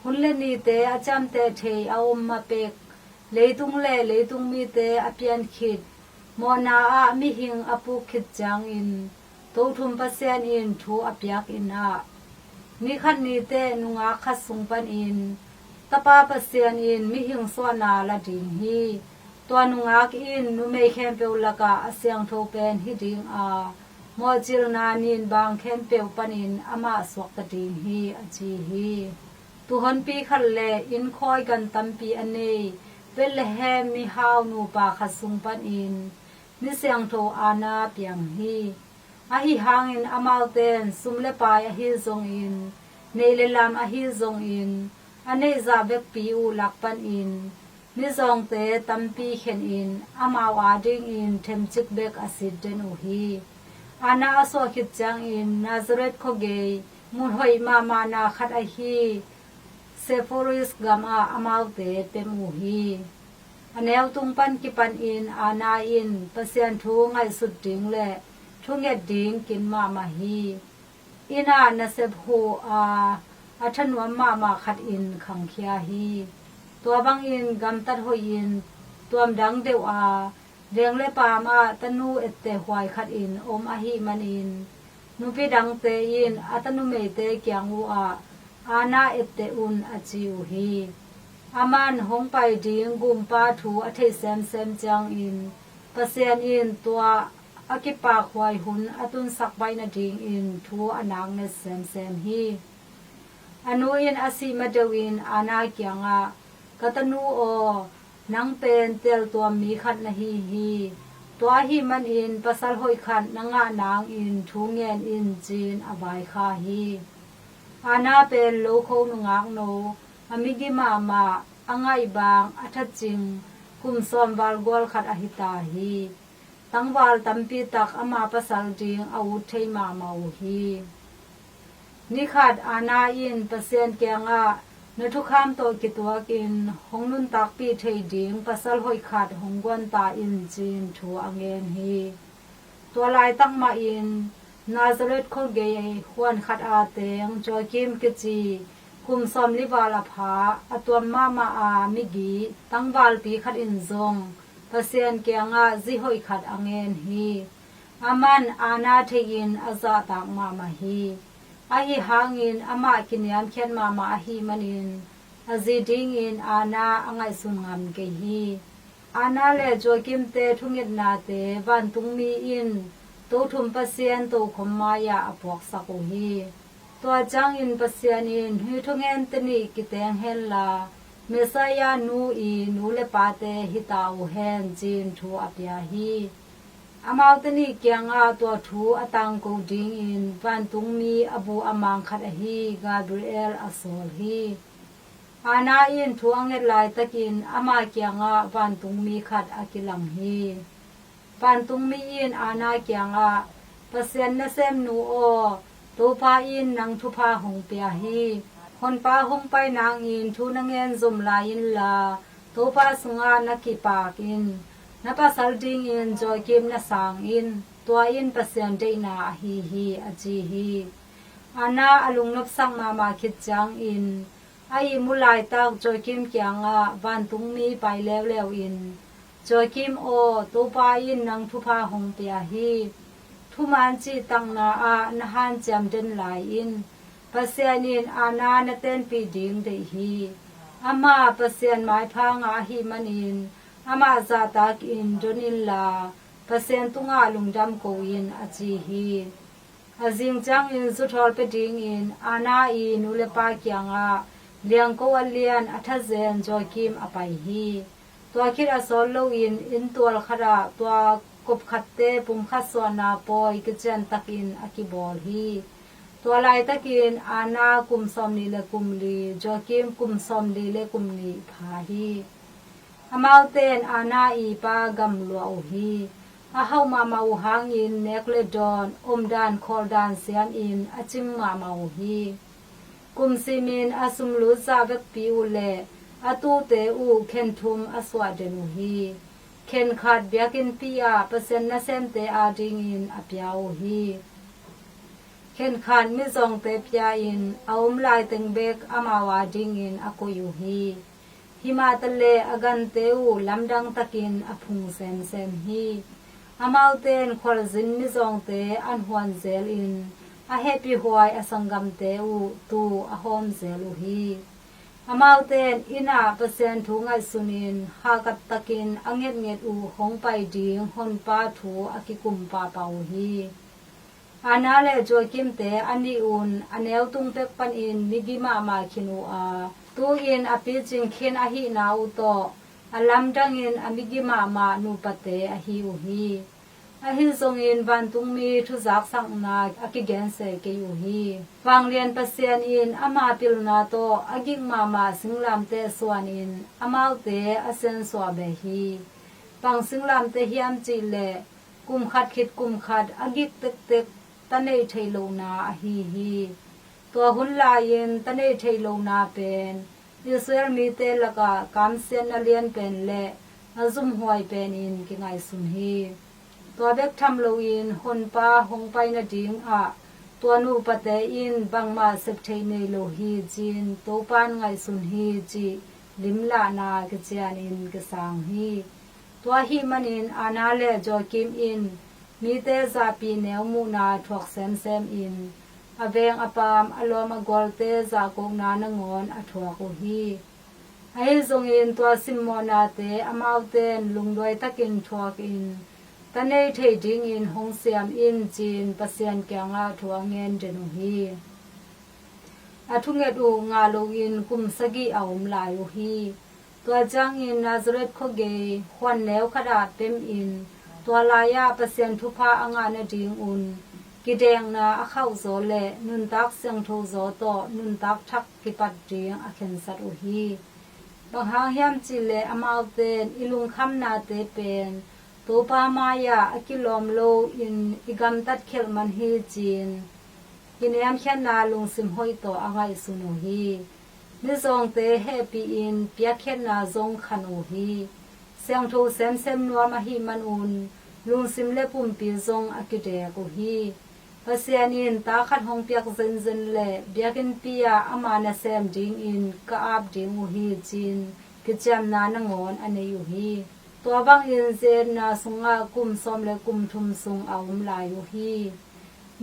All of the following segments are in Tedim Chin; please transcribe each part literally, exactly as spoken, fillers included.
Hun le nite a ciamteh thei a om mah pek, leitung le leitung mite a pian khit, mawhna ah mihing a puk khit ciangin Tothum Pasian in thu a piak in ah, ni khat ni teh nungak khat sung panin Tapa Pasian in mihing suahna la ding hi. Tua nungak in numei khempeuh lakah a siangtho pen hi ding a, mawhcilna nin bang khempeuh panin amah suakta ding hi, a ci hi. Tuu honpi khat le innkhawi gan tampi a nei Bethlehem mihau nupa khat sung panin mi siangtho Anna piang hi. Ahi hangin amaute'n sum le pai ahi zongin, neih le lam ahi zongin, a neih zah vekpi uh lak panin mizawngte tampi khenin amau adingin themcik bek a sit den uh hi. Anna a suah khit ciangin Nazareth khuagei mun hoih mahmahna khat ahi Sepphoris gamah amaute pem uh hi. A neu tung pan kipanin Anna in Pasian thu ngaihsut ding le thunget ding kin mahmah hi. Inn ah nasep huh a, a thanuam mahmah khat in khangkhia hi. Tua bangin gamtat hoihin tuamdang deuh a, veng le paam ah tanu etteh huai khat in om ahih manin, nupi dangte in a tanumeite kiang uh ah, Anna etteh un, a ci uh hi. Aman hong pai ding gumpa thu a theih semsem ciangin Pasian in tua a kipak huai hun a tunsak baih nadingin thu a nak nget semsem hi. A nu in a sih madeuhin Anna kiangah, ka tanu aw, nang pen teltuam mi khat na hi hi. Tua ahih manin pasal hoih khat na ngah nangin thu ngen in, ci-in a vaikha hi. Anna pen lokho nungakno, a migi mahmah, a ngaihbang a thacing, kum sawm val gual khat ahi ta hi. Tangval tampi tak ama pasal ding a ut thei mahmah uh hi. Nikhat Anna in Pasian kiangah na thukham tawh kituakin hong nuntakpih thei ding pasal hoih khat hong guan ta in, ci-in thu a ngen hi. Tua laitak mahin Nazareth khuagei huan khat a teng Joachim kici kum sawmli val a pha, a tuam mahmah a migi tangvalpi khat in zong Pasian kiangah zi hoih khat a ngen hi. Aman Anna theihin a zahtak mahmah hi. Ahi hangin amah kiniamkhiat mahmah ahih manin a zi dingin Anna a ngaihsun ngam kei hi. Anna le Joachim-te thungetnate vantungmi in Tothum Pasian tokhom mai-ah a puaksak uh hi. Tua ciangin Pasian in hih thungen tenih kiteng henla, Messiah nu i nu le pate hi ta uh hen, ci-in thu a pia hi. Amaute nih kiangah tua thu a tangko dingin vantungmi a bu a mang khat ahi Gabriel a sawl hi. Anna in thu a nget laitakin ama kiangah vantungmi khat a kilang hi. Vantungmi in Anna kiangah, Pasian nasemnu aw, Topa in nang thupha hong pia hi. Honpa hong pai nangin thu na ngen zom lai inla, Topa sungah na kipak in. Na pasal dingin Joachim na sang in. Tua in Pasian deihna ahi hi, a ci hi. Anna a lungnopsak mahmah khit ciangin a ihmu laitak Joachim kiangah vantungmi pai leuleu in, Joachim aw, Topa in nang thupha hong pia hi. Thuman cihtakna ah na hanciam den lai in. Pasian in Anna na tenpih ding deih hi. Amah Pasian maipha ngah ahih manin amah zahtakin don inla, Pasian tungah lungdam ko in, a ci hi. A zing ciangin zuthawl pia dingin Anna i nu le pa kiangah liangko a lian a thazen Joachim a pai hi. Tua khit a sawt loin inntual khatah tua kop khatte pumkhat suahna pawi kiciantakin a kibawl hi. Tua laitakin Anna kum sawmnih le kum li, Joachim kum sawmli le kum nih pha hi. Amaute in Anna i pa gamluah uh hi. A hauh mahmah uh hangin nek le dawn, omdan khawldan siamin a cing mahmah uh hi. Kum simin a sumlut zah vekpi uh le a tuute uh khen thum a suah den uh hi. Khen khat biakinnpi ah Pasian nasemte adingin a pia uh hi. Khenkhat mizawngte pia-in a om laiteng bek amau adingin a koih uh hi. Himah taleh a gante uh lamdang takin a phung semsem hi. Amaute in khualzin mizawngte an huan zelin a hehpihhuai a sanggamte uh tuu a hawm zel uh hi. Amaute in inn ah Pasian thu ngaihsunin hahkat takin a ngetnget uh hong pai ding Honpa thu a kikum pahpah uh hi. Anna le Joachim-te a nih un a neutung pek panin migi mahmah khin uh a, tu-in a picing khin ahihna uh tawh a lamdangin a migi mahmah nupate ahi uh hi. Ahi zongin vantungmi thuzaksakna a kigense kei uh hi. Vanglian Pasian in ama pilna tawh a gik mahmah singlamteh suanin amaute a siansuah beh hi. Bang singlamteh hiam cihleh kum khat khit kum khat a gik tektek ta neih theih lohna ahi hi. Tua hun lai-in ta neih theih lohna pen Israel mite lakah kamsiatna lian pen le a zumhuai penin kingaihsun hi. Tua bek tham loin Honpa hong pai nadingah tua nupate in bangmah sep theih nei lo hi ci-in Topan ngaihsun hi cih limlahna kicianin kisang hi. Tua ahih manin Anna le Joachim in mite zahpih neu muhna thuak semsemin a veng a paam a lawm a gualte zahkokna nangawn a thuak uh hi. Ahi zongin tua simmawhnate amaute in lungduai takin thuakin ta nei thei dingin hong siam in ci-in Pasian kiangah thu a ngen den uh hi. A thunget uh ngah loin kum sagih a om lai uh hi. Tua ciangin Nazareth khuagei huan neu khatah pemin tua lai-ah Pasian thupha a ngah nadingun kidekna a khauh zaw le nuntak siangtho zaw tawh nuntak thak kipat ding a khensat uh hi. Bang hang hiam cihleh amaute in i lungkhamnate pen Topa mai-ah a kilawm loin i gamtat khialh man hi ci-in i niamkhiatna lungsim hoih tawh a ngaihsun uh hi. Mizawngte hehpihin piakkhiatna zong khan uh hi. Siangtho semsem nuam ahih manun lungsim le pumpi zong a kidek uh hi. Pasian in ta khat hong piak zenzen le biakinnpi ah ama nasem dingin ka ap ding uh hi ci-in kiciamna nangawn a nei uh hi. Tua bangin zi-etna sungah kum sawm le kum thum sung a om lai uh hi.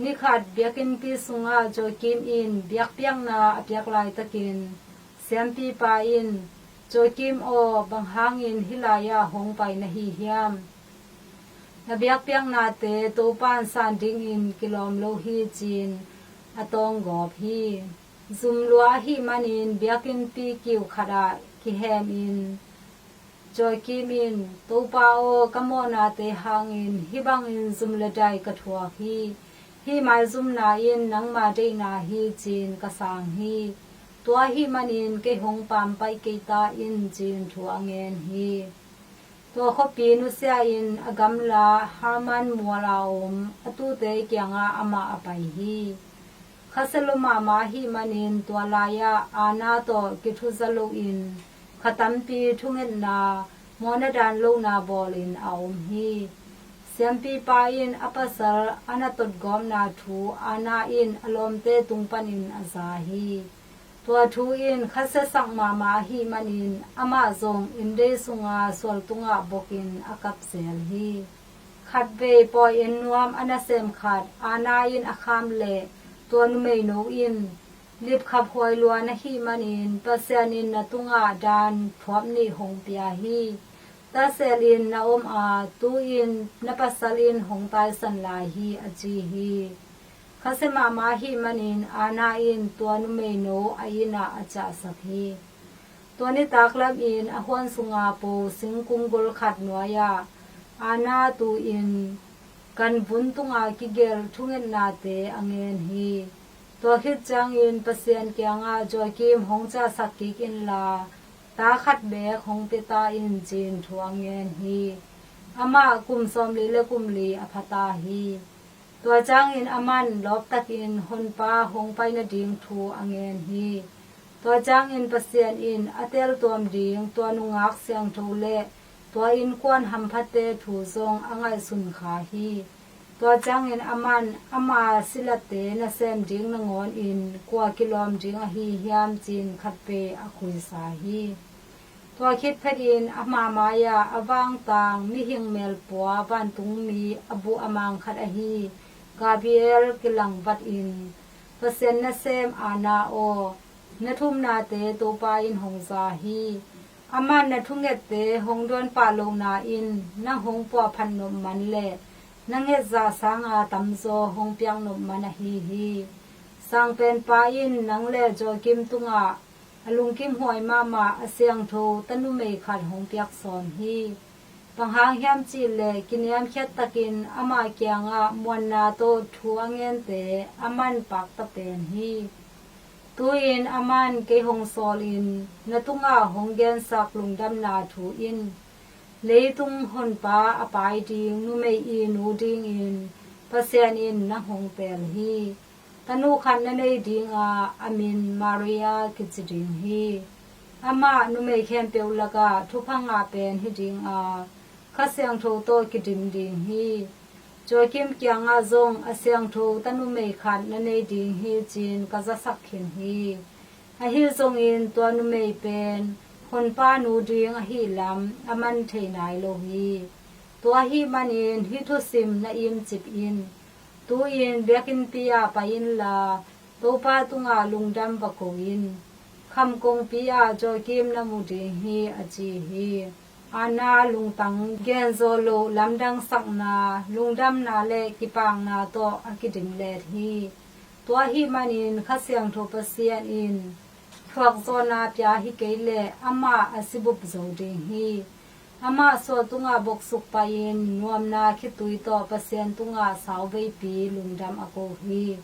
Nikhat biakinnpi sungah Joachim in biakpiakna a piak laitakin siampipa in, "Joachim aw, bang hangin hih lai-ah hong pai na hi hiam? Na biakpiaknate Topa in san dingin kilawm lo hi," ci-in a tawnggawp hi. Zum lua ahih manin biakinnpi kiu khatah kihemin Joachim in, "Topa aw, ka mawhnate hangin hih bangin zum le dai ka thuak hi. Hih maizumna in nangma deihna hi," ci-in ka sang hi. "Tua ahih manin kei hong pampaih kei ta in," ci-in thu a ngen hi. Tua khuapi nusia-in a gamla Hermon mual a om a tuute kiangah amah a pai hi. Khasia lua mahmah ahih manin tua lai-ah Anna tawh kithuza loin kha tampi thungetna, mawhna dan lohna bawlin a om hi. Siampipa in a pasal a na totgawpna thu Anna in a lawmte tung panin a za hi. Tua thu in khasiasak mahmah ahih manin amah zong inndei sunga sual tungah bokin a kap zel hi. Khatvei pawi en nuam a nasem khat Anna in a kham leh tua numeino in, "Lipkhap huai lua na hih manin Pasian in na tungah dan thuap nih hong pia hi. Tasel in na om a, tu-in na pasal in hong taisan lai hi," a ci hi. Khasia mahmah ahih manin Anna in tua numeino a inn ah a ciahsak hi. Tua nitak lamin a huan sunga po singkung gol khat nuai-ah Anna tu-in ganvun tunga kigelh thungetnate a ngen hi. Tua khit ciangin Pasian kiangah, "Joachim hong ciahsak kik inla, ta khat beek hong pia ta in," ci-in thu a ngen hi. Amah kum sawmli le kum li a pha ta hi. Tua ciangin aman lawptakin Honpa hong pai nading thu a ngen hi. Tua ciangin Pasian in a teltuam ding tua nungak siangtho le tua innkuan hamphate thu zong a ngaihsun kha hi. Tua ciangin aman ama silate nasem ding nangawnin kua kilawm ding ahi hiam ci-in khatvei a khuisa hi. Tua khit phetin ama mai-ah a vangtang mihing melpua vantungmi a buh a mang khat ahi Gabriel kilangvatin, Pasian nasem Anna aw, na thumnate Topa in hong za hi. Aman na thungette hong dawnpah lohna in nang hong puahphat nop man le na ngetzah sanga tamzaw hong piak nop man ahi hi. Sangpenpa in nang le Joachim tungah a lungkimhuai mahmah a siangtho tanumei khat hong piak sawm hi. Bang hang hiam cih leh kiniamkhiat takin ama kiangah muanna tawh thu a ngente aman pakta pen hi. Tu-in aman kei hong sawlin na tungah hong gensak lungdamna thu in, leitung honpa a pai ding numei i nu dingin Pasian in nang hong teel hi. Tanu khat na nei dinga a min Maria kici ding hi. Amah numei khempeuh lakah thupha ngah pen hi dinga Kha Siangtho tawh kidim ding hi. Joachim kiangah zong a siangtho tanumei khat na nei ding hi ci-in ka zasak khin hi. Ahi zongin tua numei pen honpa nu ding ahi lam a man thei nai lo hi. Tua ahih manin hih thusim na imcip in. Tu-in biakinnpi ah pai inla Topa tungah lungdam va ko in. Kham kongpi ah Joachim na mu ding hi, a ci hi. Anna lungtang genzaw loh lamdangsakna, lungdamna le kipakna tawh a kidim let hi. Tua ahih manin Kha Siangtho Pasian in thuakzawhna pia hi kei leh amah a sibup zo ding hi. Amah sual tungah boksuk pai-in nuamna khitui tawh Pasian tungah sauveipi lungdam a ko hi.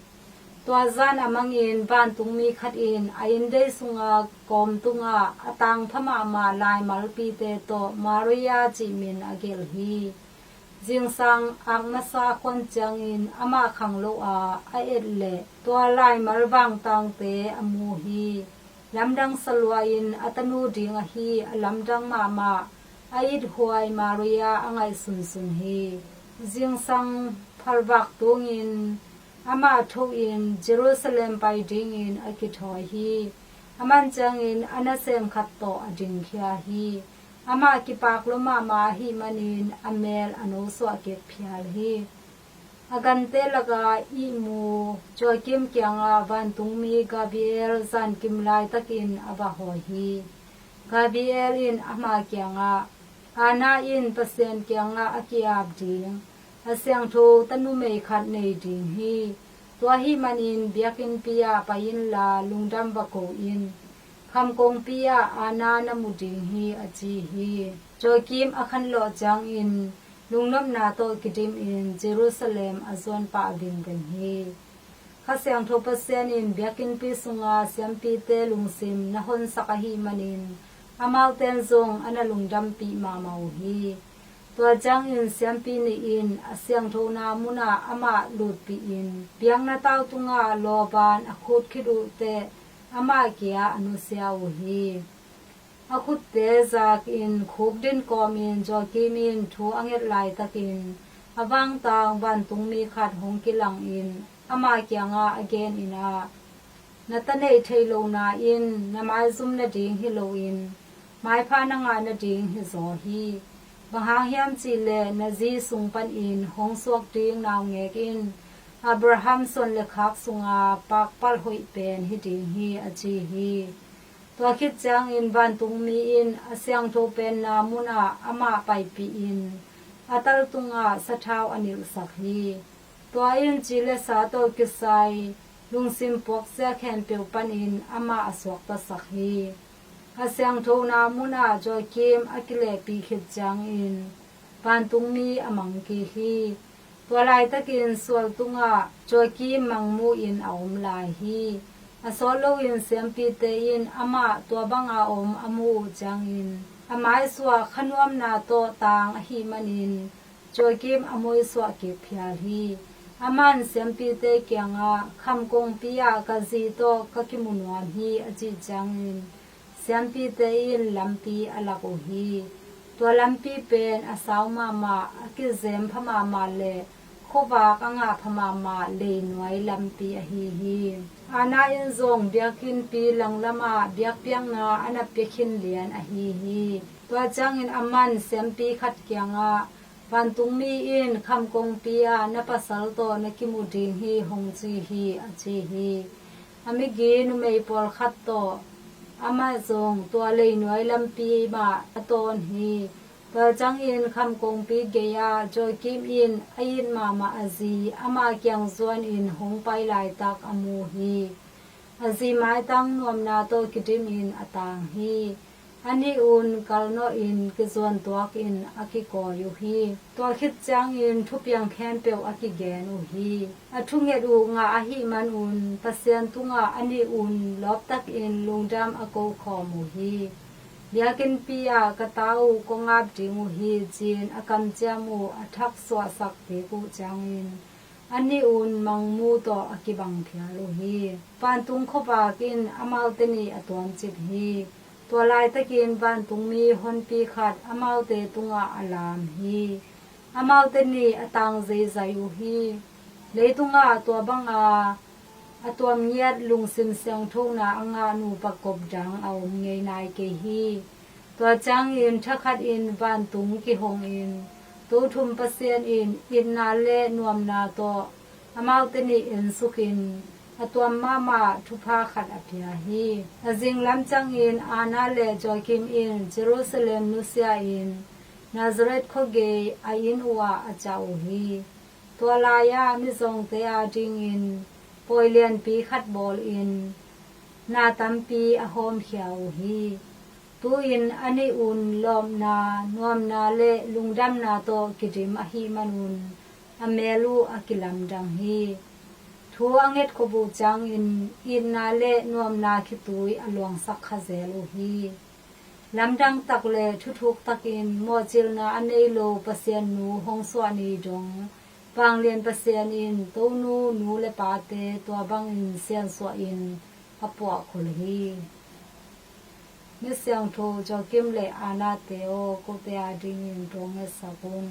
Tua zan a mangin vantungmi khat in a inndei sunga kawm tungah a tangpha mahmah laimalpite tawh Maria cih min a gelh hi. Zingsang ak masa khuan ciangin amah khanglo a a et leh tua laimal vangtangte a mu hi. Lamdang salua-in a tanu ding ahi a lamdang mahmah a ithuai Maria a ngaihsunsun hi. Zingsang phalvak tungin amah thohin Jerusalem pai dingin a kithawi hi. A man ciangin a nasem khat tawh a dingkhia hi. Amah kipak lua mahmah ahih manin a mel a nosuah kik phial hi. A gante lakah ihmu Joachim kiangah vantungmi Gabriel zankim laitakin a va hawi hi. Gabriel in ama kiangah, Anna in Pasian kiangah a ki-ap ding a siangtho tanumei khat nei ding hi. Tua ahih manin biakinnpi ah pai inla lungdam va ko in. Kham kongpi ah Anna na mu ding hi, a ci hi. Joachim a khanlawh ciangin lungnopna tawh kidimin Jerusalem a zuan pah vingveng hi. Kha Siangtho Pasian in biakinnpi sunga siampite lungsim na honsak ahih manin amaute'n zong a na lungdampih mahmah uh hi. Tua ciangin siampi nih in a siangthona munah amah lutpihin biakna tau tungah lawban a khut khit uh teh amah kia a nusia uh hi. A khutte zakin khukdin kawmin Joachim in thu a nget laitakin a vangtang vantungmi khat hong kilangin ama kiangah a genin ah, na ta neih theih lohna in na maizum nading hi loin maipha na ngah nading hi zaw hi. Bang hang hiam cihleh na zi sung panin hong suak ding naungek in Abraham suan le khak sunga pakpalh hoih pen hi ding hi, a ci hi. Tua khit ciangin vantungmi in a siangtho penna munah amah paipihin a tal tungah sathau a nilhsak hi. Tua in ci le sa tawh kisai lungsim puakzia khempeuh panin amah a suaktasak hi. A siangthona munah Joachim a kilehpih khit ciangin vantungmi a mang kik hi. Tua laitakin sual tungah Joachim mangmuhin a om lai hi. A sawt loin siampite in amah tua banga om a muh uh ciangin a maisuah khanuamna tawh tang ahih manin Joachim a muisuah kik phial hi. Aman siampite kiangah, kham kongpi ah ka zi tawh ka kimu nuam hi, a cih ciangin siampite in lampi a lak uh hi. Tua lampi pen a sau mahmah, a kizem pha mahmah le Khuavak a ngah pha mahmah leinuai lampi ahi hi. Anna in zong biakinnpi langlamah biakpiakna a na pia khin lian ahi hi. Tua ciangin aman siampi khat kiangah, "Vantungmi in khamkongpi ah na pasal tawh na kimu ding hi," hong ci hi, a ci hi. A migi numei pawlkhat tawh amah zong tua leinuai lampi mah a tawn hi. Tua ciangin khamkongpi gei-ah Joachim in a it mahmah a zi ama kiang zuanin hong pai laitak a mu hi. A zi maitang nuamna tawh kidimin a tang hi. Anih un kalnawhin kizuan tuakin a kikawi uh hi. Tua khit ciangin thupiang khempeuh a kigen uh hi. A thunget uh ngah ahih manun Pasian tungah anih un lawptakin lungdam a kokhawm uh hi. Biakinnpi ah ka ta uh kong ap ding uh hi, ci-in a kamciam uh a thak suahsak kik uh ciangin anih un mangmu tawh a kibang phial uh hi. Vantung khuavak in amaute nih a tuamcip hi. Tua laitakin vantungmi honpi khat amaute tungah a lam hi. Amaute nih a tang zeizai uh hi. Leitungah tua banga a tuam ngiat lungsim siangthona a ngah nupa kop dang a om ngei nai kei hi. Tua ciangin thakhatin vantung kihongin, Tothum Pasian in itna le nuamna tawh amaute nih ensukin a tuam mahmah thupha khat a pia hi. A zinglam ciangin Anna le Joachim in Jerusalem nusia-in Nazareth khuagei a inn uhah a ciah uh hi. Tua lai-ah mizawngte adingin pawi lianpi khat bawlin na tampi a hawmkhia uh hi. Tu-in anih un lawpna, nuamna le lungdamna tawh kidim ahih manun a mel uh a kilamdang hi. Thu a ngetkhop uh ciangin itna le nuamna khitui a luangsak kha zel uh hi. Lamdang tak le thuthuk takin mawhcilna a nei lo Pasian nu hong suah ni dong, Vanglian Pasian in Tonu nu le pate tua bangin siansuahin a puahkhol hi. Misiangtho Joachim le Anna te aw, kote adingin thungetsak un.